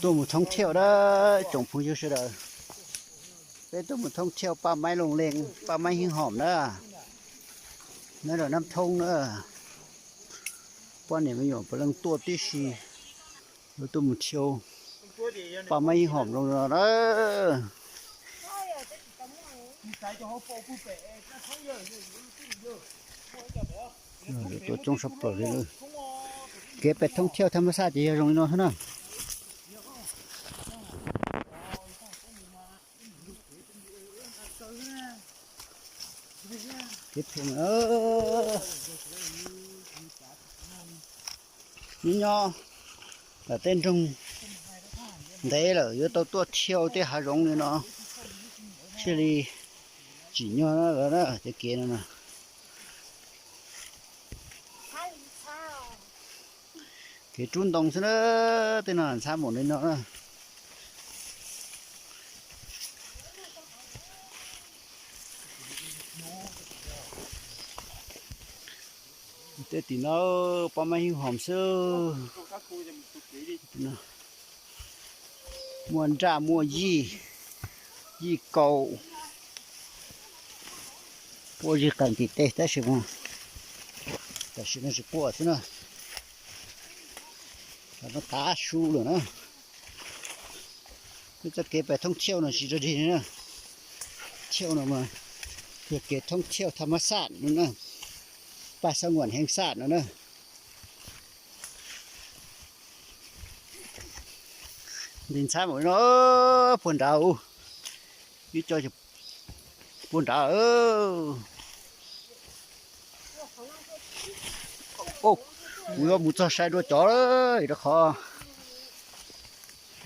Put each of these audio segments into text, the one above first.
Tuaj mus thoob thiauj na, tsoom phooj ywg sawv daws. Peb tuaj mus thoob thiauj paj maib looj leej, paj maib hwj hom na. Nyob rau Nab Thoob na. Poj niam me nyuam puav leej tuaj tib si, lawv tuaj mus thiauj paj maib hwj hom zoo no na. Tuaj coob sab plaws li. Kev pem thoob thiauj thab mab xaj ces yog zoo li no xwb na. Kev pem nyob nyob tom tej nroog ntev lawm yuav tau tuaj thiauj tej hav zoov li no thiaj li tsim nyog na, cov kev no na. Kev rub ntoo xwb na, tej no ntxhab npaum li no na. Tej tim no paj maib hwj hom xwb. Muaj nraj muaj yij, yij kaus, quaj yij qees tim tej tab sis mas tam sim no tsis quaj xwb na. Tam no tav su lawm na. Peb txoj kev pem thoob thiauj no tsis rog dig na. Thiauj no mas yog kev thoob thiauj thab mab xaj no na, paj xab nguam heev xaj no na. Nti ntxhab mus no puag nrad, ib co puag nrad. Kuv yuav mus txog sai dua cov rau qhov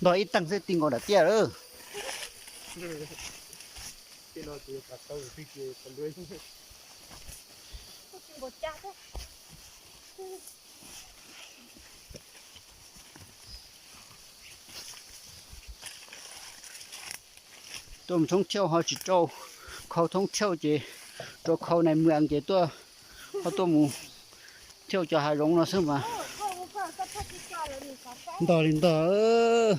ntog ib teeg xwb ti nkaus nram tiaj lawm. Tuaj mus thoob thiauj ho tsis rau khau thoob thiauj ces rau khau nais muas ces tuaj, ho tuaj mus thiauj cov hav zoov no xwb mas ntog li ntog.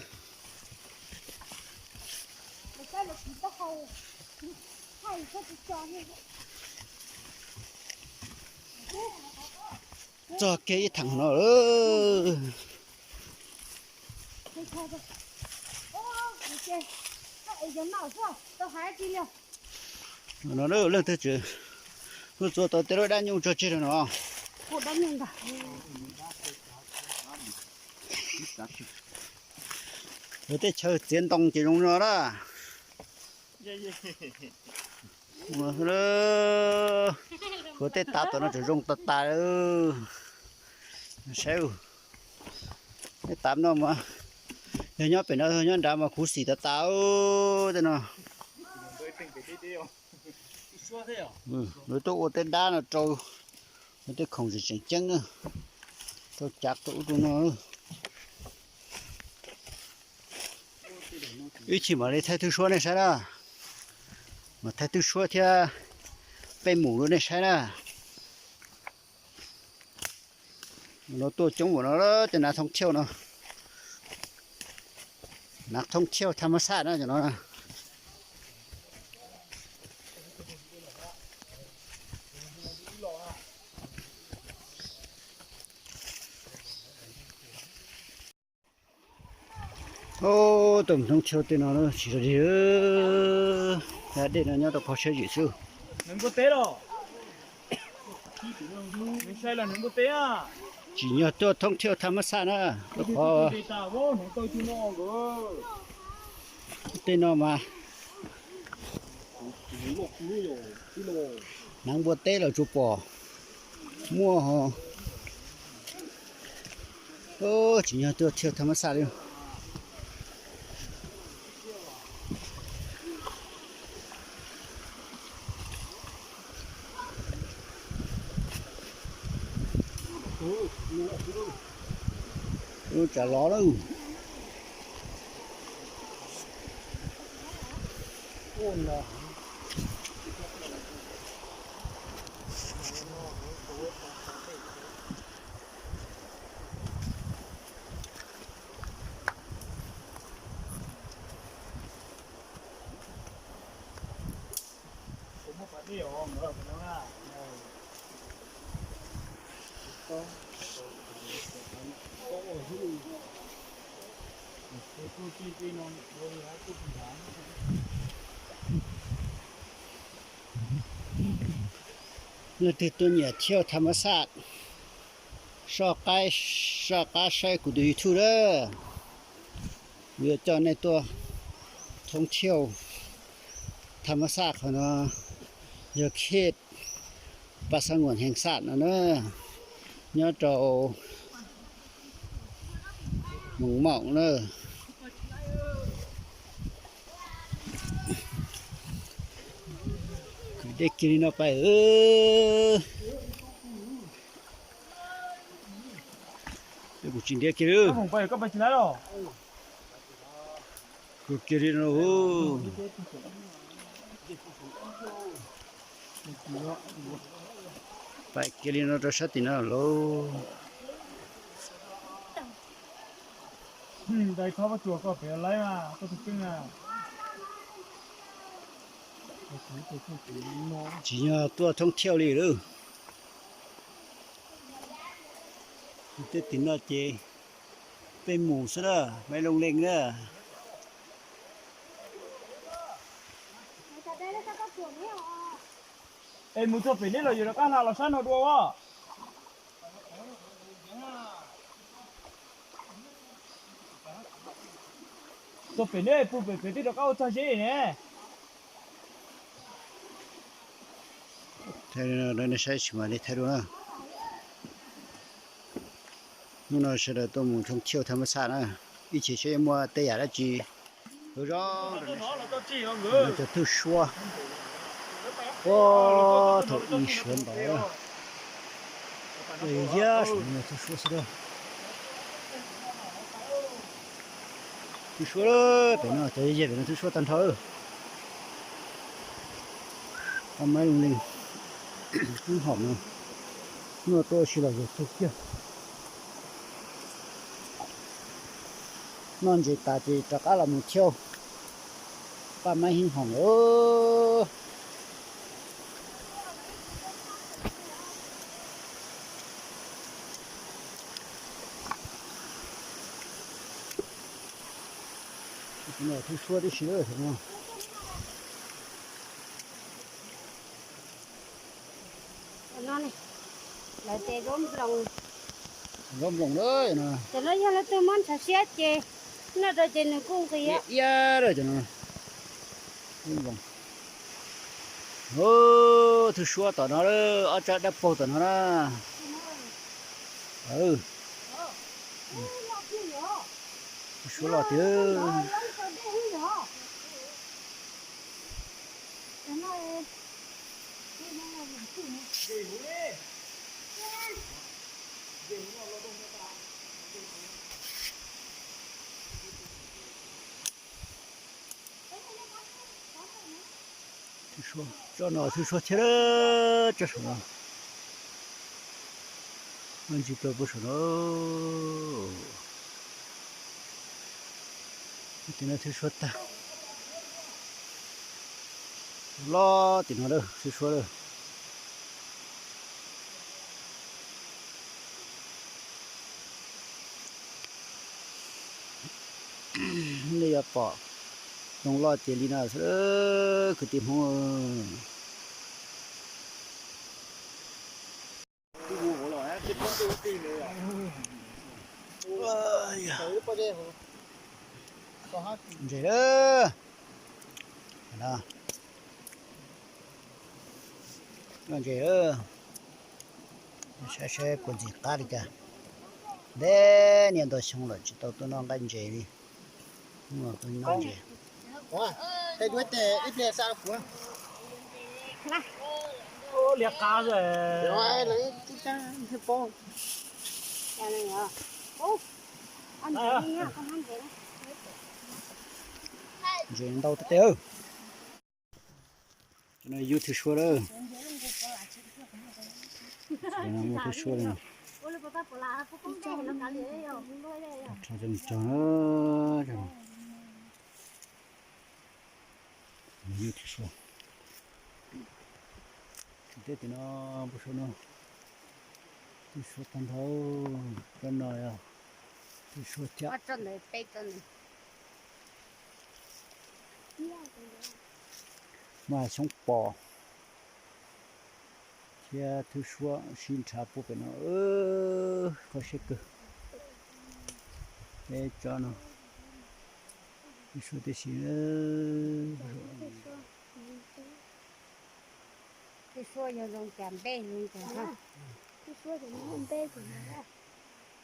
Txog kiag ib theem no. No leej twg tseem hu txua tau tej lub dab nyuj tso tseg rau no. Lawv tej chaw txiav ntoo ces zoo no na. Kuv tej tav tom no tseem zoo tas tas. Saib, tej tav no mas yog nyob pem no, nyob nrad mas khuv xim tas tas tej no. Lawv tuaj ua tej dab no rau, lawv tej khoom tseem tseem ceeb na, rau cav rau ub rau no. Ib chim mam li thaij twb suab nej saib na, mas thaij twb suab thiab peb mus rau nej saib na. No tuaj coob npaum no, cov nav thoob thiauj no, nav thoob thiauj thab mab xaj na cov no. Tuaj mus thoob thiauj tej no tsis zog dig, dej no nyob rau qhov siab zim xwb. Tsim nyog tuaj thoob thiauj thab mab xaj na, rau qhov tej no mas hneev npua teb los tsuas pom muaj ho. Tsim nyog tuaj thiauj thab mab xaj li. Ub, tsam los lawm. Leej twg tuaj nyiam thiab tham mas xaj, soj qab, soj qab saib kuv tus YouTube lawm. Kuv yuav coj nej tuaj thoob thiauj tham mas xaj qhov no, yog khej pas xaj nguam heev xaj no na, nyob rau Moos Moos na. Kwv dej kiag li no pais. Kuv tsis ntiav kiag li. Kwv kiag li no. Pais kiag li no rau sab tim no lauj. Tsis yog tuaj thoob thiauj li lawm. Tej tim no ces peb mus xwb na, Maiv Looj Leej na. Es mus txog pem neb los yuav rov qab hla los sab no dua as. Txog pem neb pw pem pem twb rov qab ua txog zeb ne. Saib tsis mas li thaij dua na. Hnub no sawv daws tuaj mus thoob thiauj tham mas xaj na, ib chim seb yuav muaj tej yam dab tsi zoo zoo rau cov tub suab. Ua, thaum ub suav ntau, yog yaj saum no tub suab xwb. Tub suab pem no, cov yaj pem no tub suab tag nrho. Paj Maiv Looj Leej, Hoob Haum no, hnub no tuaj ua si los yog tug kiag. Noj ntses tas ces rov qab los mus thiauj Paj Maiv Hoob Haum lawm. Tub suab tib si lawm no. Lawv ces zaub nploos. Zaub nploos lawm no. Cov no yog leej twg mob ntshav siab ces noj rau ces nws kuj nqis iab lawm cov no. Tub suab tom no, ob tsab dawb paug tom no na. Tub suab loj tiag. Tub suab, tsob no tub suab thiab, tsob saum no. Muaj ntsis plaws puag saum no. Tim no tub suab tag. Loj tim no lawm tub suab lawm. Nej yuav pom zoo loj ces li no xwb kwv tij Hmoob. Ntses lawm. Ntses lawm. Saib saib puas ntxim qab li cas. Ntev niaj ntau xyoo lawm tsis tau tuaj noj nqaij ntses li. Hnub no tuaj noj ntses. Ntses ntau tiag tiag. Cov no yug thwj suab lawm. Muaj thwj suab li no. Rho cog na. Yug thwj suab. Teb tim no, npau suav no, twb suav tag nrho, cov no yog twb suav thiab. Muaj xyoob pos thiab twb suav sib nrhav puag pem no, kho siab kawg. Peb tsob no, twb suav tib si. Twb suav yog zoo cas npe zoo cas? Twb suav ces npe,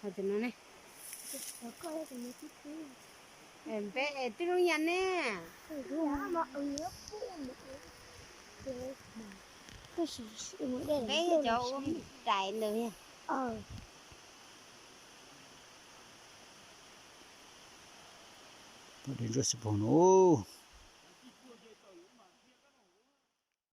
ho tus no ne? Npe twb zoo yam ne? Npe cov ua dais ntawd yog. Pom dais ntsuab xwb pog no.